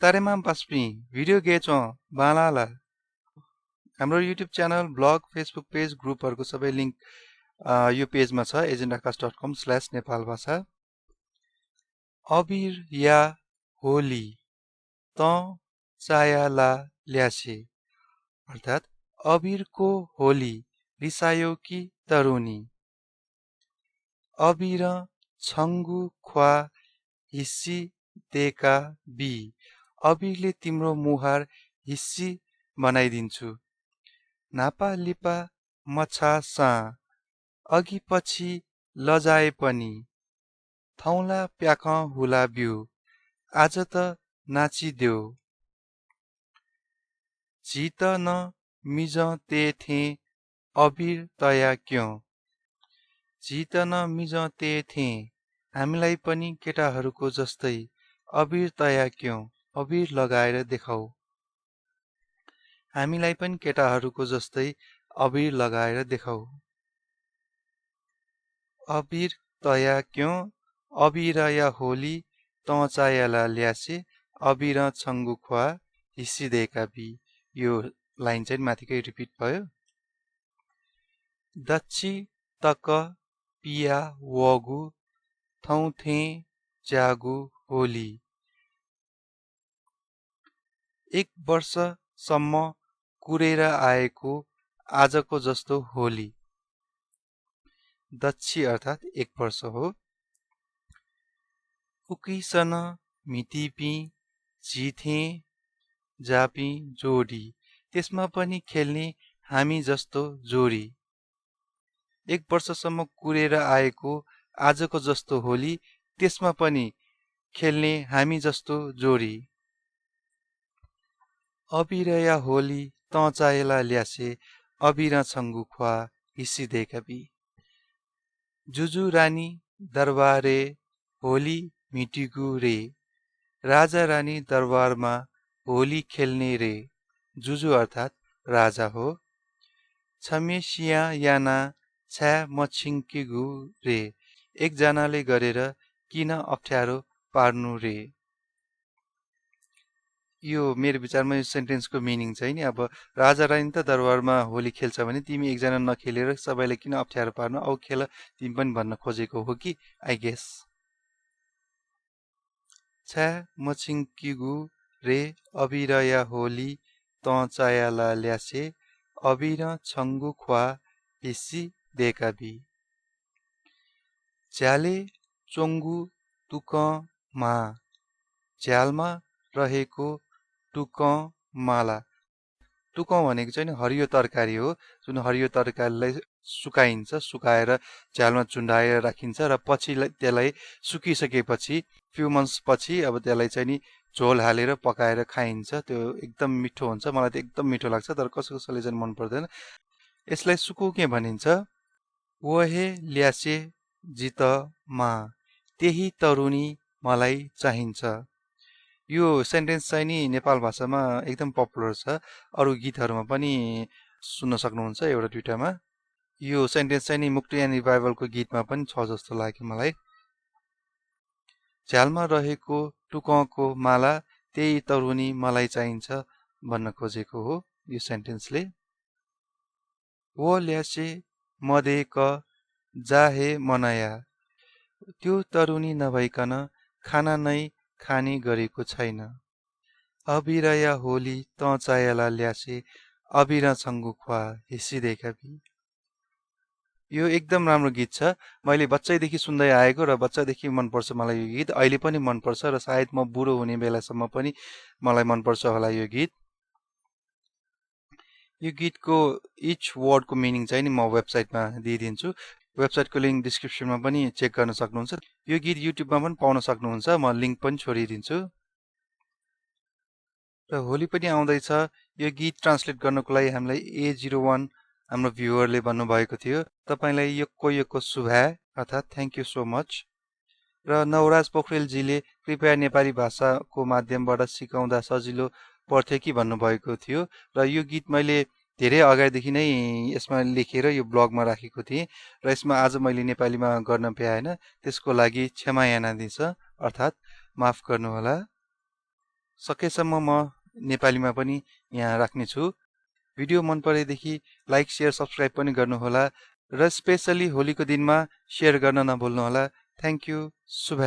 तारेमाम पास्पी video गेचौँ बालाला हाम्रो YouTube channel blog Facebook page ग्रुपहरूको सबै लिङ्क यो पेजमा छ agendacast.com/नेपाल भाषा। अबिर या होली त चायाला ल्यासे अर्थात् अबिरको होली रिसायो कि तरुनी। अबिर छङ्गु ख्वा हिस्सी देका बी अबिरले तिम्रो मुहार हिस्सी बनाइदिन्छु। नापा लिपा मछा सा अघि पछि लजाए पनि थौला प्याख हुला बिउ आज त नाचिदेऊ। झित न मिज ते थे अबिर तया क्यों झित न मिज ते थे हामीलाई पनि केटाहरूको जस्तै अबिर तया क्यों अबिर लगाएर देखाऊ। हामीलाई पनि केटाहरूको जस्तै अबिर लगाएर देखाऊ। अबिर तया क्यों अबिर या होली त चायाला ल्यासे अबिर छङ्गु ख्वा हिस्सिदेका बी। यो लाइन चाहिँ माथिकै रिपिट भयो। दक्षी तक पिया वगु थौ थे ज्यागु होली। एक वर्षसम्म कुरेर आएको आजको जस्तो होली। दक्षी अर्थात् एक वर्ष हो। उकिसन मितिपी झिथे जापी जोडी त्यसमा पनि खेल्ने हामी जस्तो जोडी। एक वर्षसम्म कुरेर आएको आजको जस्तो होली त्यसमा पनि खेल्ने हामी जस्तो जोडी। अबिर या होली त चाहेला ल्यासे अबिर छङ्गु ख्वा हिस्सिदेका बी। जुजु रानी दरबारे होली मिटिगु रे राजा रानी दरबारमा होली खेल्ने रे। जुजु अर्थात् राजा हो। छमेसिया याना छ्या मछिङ्किगु रे एकजनाले गरेर किन अप्ठ्यारो पार्नु रे। यो मेरो विचारमा यो सेन्टेन्सको मिनिङ चाहिँ नि अब राजा रानी त दरबारमा होली खेल्छ भने तिमी एकजना नखेलेर सबैलाई किन अप्ठ्यारो पार्नु औ खेल तिमी पनि भन्न खोजेको हो कि आई गेस। छ्या मछिङ्किगु रे अबिर या होली त चायाला ल्यासे अबिर छङ्गु ख्वा हिस्सी देका बी। झ्याले चोङ्गु तुक मा झ्यालमा रहेको टुक माला। टुक भनेको चाहिँ हरियो तरकारी हो जुन हरियो तरकारीलाई सुकाइन्छ सुकाएर झ्यालमा चुन्डाएर राखिन्छ र पछि त्यसलाई सुकिसकेपछि फ्यु मन्थ्स पछि अब त्यसलाई चाहिँ नि झोल हालेर पकाएर खाइन्छ। त्यो एकदम मिठो हुन्छ मलाई त एकदम मिठो लाग्छ तर कसै कसैले चाहिँ मन पर्दैन। यसलाई सुकुके भनिन्छ। वहे ल्यासे जित मा त्यही तरुनी मलाई चाहिन्छ। यो सेन्टेन्स चाहिँ नि नेपाल भाषामा एकदम पपुलर छ अरु गीतहरुमा पनि सुन्न सक्नुहुन्छ एउटा दुईटामा। यो सेन्टेन्स चाहिँ नि मुक्ति एन्ड रिभाइभलको गीतमा पनि छ जस्तो लाग्यो मलाई। झ्यालमा रहेको टुकको माला त्यही तरुनी मलाई चाहिन्छ भन्न खोजेको हो यो सेन्टेन्सले। वो ल्यासे मदेक जाहे मनाया त्यो तरुनी नभइकन खाना नै खाने गरेको छैन। अबिर या होली त चायाला ल्यासे अबिर छङ्गु ख्वा हिस्सिदेका बी। यो एकदम राम्रो गीत छ। मैले बच्चैदेखि सुन्दै आएको र बच्चादेखि मनपर्छ मलाई यो गीत अहिले पनि मनपर्छ र सायद म बुढो हुने बेलासम्म पनि मलाई मनपर्छ होला यो गीत। यो गीतको इच वर्डको मिनिङ चाहिँ नि म वेबसाइटमा दिइदिन्छु। वेबसाइटको लिङ्क डिस्क्रिप्सनमा पनि चेक गर्न सक्नुहुन्छ। यो गीत युट्युबमा पनि पाउन सक्नुहुन्छ म लिङ्क पनि छोडिदिन्छु। र होली पनि आउँदैछ यो गीत ट्रान्सलेट गर्नको लागि हामीलाई A01 हाम्रो भ्युअरले भन्नुभएको थियो तपाईलाई योक्को शुभा अर्थात् थ्यांक यू सो मच। र नवराज पोखरेलजीले कृपया नेपाली भाषाको माध्यमबाट सिकाउँदा सजिलो पर्थ्यो कि भन्नुभएको थियो र यो गीत मैले धेरै अगाडिदेखि नै यसमा लेखेर यो ब्लगमा राखेको थिएँ र यसमा आज मैले नेपालीमा गर्न भ्याएन त्यसको लागि क्षमा याचना छ अर्थात् माफ गर्नुहोला। सकेसम्म म नेपालीमा पनि यहाँ राख्नेछु। भिडियो मन परेदेखि लाइक शेयर सब्स्क्राइब पनि गर्नुहोला र स्पेशली होलीको दिनमा शेयर गर्न नभुल्नुहोला। Thank you. शुभ